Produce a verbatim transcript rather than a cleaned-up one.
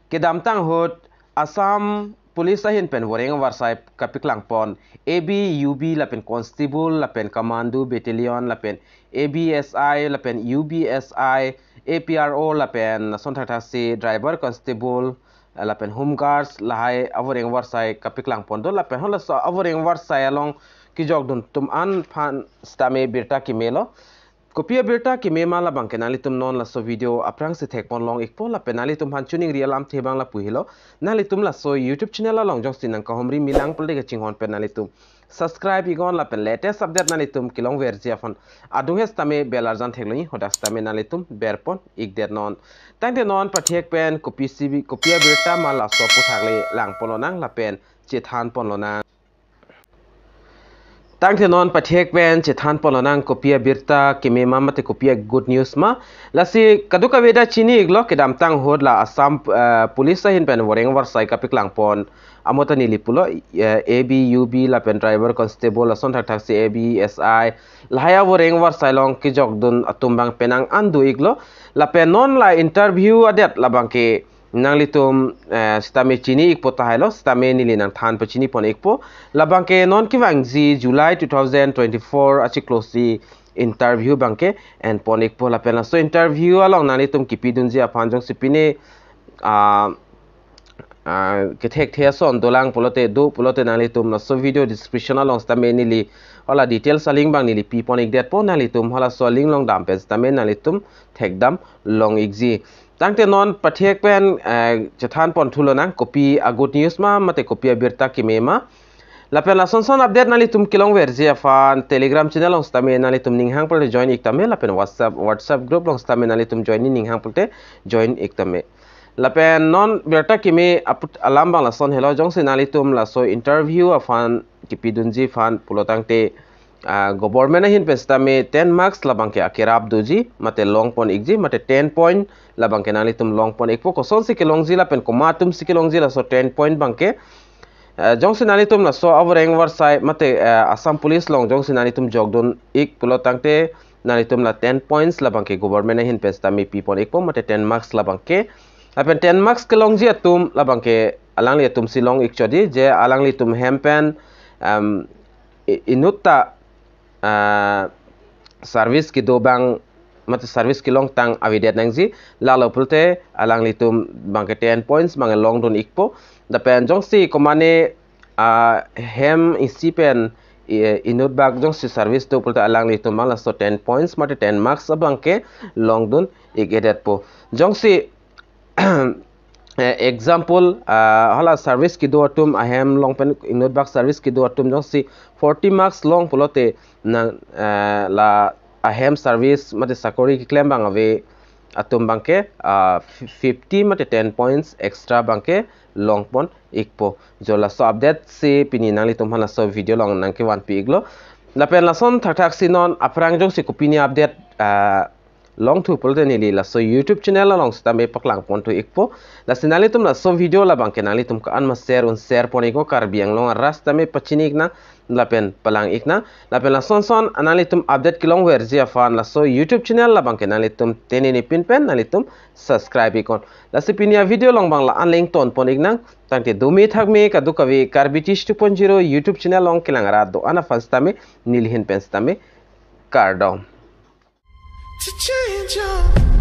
Kedamtang ahut Assam Police ahin pen voreng avarsai kapaklang pon A B, U B lapen constable lapen commando battalion lapen A B S I lapen U B S I, A P R O lapen lason thakthak si driver, constable lapen home guards lahai avoreng avarsai kapaklang pon do lapen halaso avoreng avarsai along kejok dun atum an aphan sitame birta keme lo. Kopi abirta keme ma labangke nanglitum non laso video aphrangsi thek pon long ikpo lapen nanglitum aphan choningri alamthe abang lapu helo. Nanglitum laso YouTube channel along jongsi nangkahumri milang pulote kachinghon pen nanglitum subscribe iknon lapen latest update nanglitum kelongverji aphan adung he sitame bell arjan theklong, hadak sitame nanglitum ber pon ikdet non. Tangte non pathek pen kopi si bi, kopi abirta ma laso aphuthak le lang pon lonang lapen chethan pon lonang. Tangte non pathek pen chethan pon lonang kopi abirta keme ma mate kopi a good news ma. Lasi kadokave ta chini iklo, kedamtang ahut la Assam, eh, Police ahin pen voreng avarsai kapaklang pon amo ta neli pulo, eh, A B, U B lapen driver, constable lason thakthak si A B S I lahai avoreng avarsai along kejok dun atum abang penang an do iklo. Lapen non la interview adet labangke nanglitum, eh, sitame chini ikpo tahai lo, sitame neli nangthan pachini pon ikpo. Labangke non kevangji July two thousand twenty-four achiklo si interview abangke en pon ikpo lapen laso interview along nanglitum kipidunji aphan jongsi pine, ah, ah, kethekthe ason dolang pulote, do pulote nanglitum laso video description along sitame neli hala details a-link abang neli pi pon ikdet po, nanglitum halaso a-link along dam pen sitame nanglitum thekdam long ikji. Tangte non pathek pen, eh, chethan pon thu lonang kopi a good news ma mate kopi abirta keme ma. Lapen lason son update nanglitum kelongverji aphan Telegram channel along sitame nanglitum ning hang pulote join iktame lapen WhatsApp, WhatsApp group along sitame nanglitum join ni ning hang pulote join iktame. Lapen non birta keme aput alam abang lason helo, jongsi nanglitum laso interview aphan kipidunji aphan pulo tangte, ah, government ahin pen sitame ten marks labangke akerap doji mate long pon ikji mate ten point labangke nanglitum long pon ikpo, kosonsi kelongji lapen komat atum si kelongji laso ten point abangke. Ah, jongsi nanglitum laso avoreng avarsai mate, ah, Assam Police along jongsi nanglitum jokdun ik pulo tangte nanglitum la ten points labangke government ahin pen sitame pi pon ikpo mate ten marks labangke. Lapen ten marks kelongji atum labangke alangli atum si long ik chodi, je alanglitum hem pen, em, i-, inutta, ah, service kedo abang mate service kelongtang avedet nangji, lalo pulote alanglitum abangke ten points abang longdun ikpo. Lapen jongsi komane, ah, hem isi pen i-, inut bak jongsi service do pulote alanglitum abang laso ten points mate ten marks abangke longdun ik-edetpo. Jongsi eh, example, ah, hala service kedo atum ahem along pen inut bak service kedo atum jongsi forty marks long pulote nang, eh, la ahem service mate sakori keklem abang ave atum abangke, ah, fifty mate ten points extra abangke long pon ikpo. Jo laso update si pini nanglitum aphan laso video along nangkevanpi iklo. Lapen lason thakthak si non aphrang jongsi kopine update, ah, long thu pulote neli laso YouTube channel along sitame paklang pon thu ikpo. Lasi nanglitum laso video labangke nanglitum ko-an ma share un share pon iknon, Karbi Anglong arat sitame pachini iknang lapen palang iknang. Lapen lason son nanglitum update kelongverji aphan laso YouTube channel labangke nanglitum tenini pin pen nanglitum subscribe iknon. Lasi pini a video along abang la-an le ington pon iknang. Tangte dome thakme kadokave Karbi Teach two point zero YouTube channel along kelang arat do-an aphan sitame neli ahin pen sitame kardom. To change your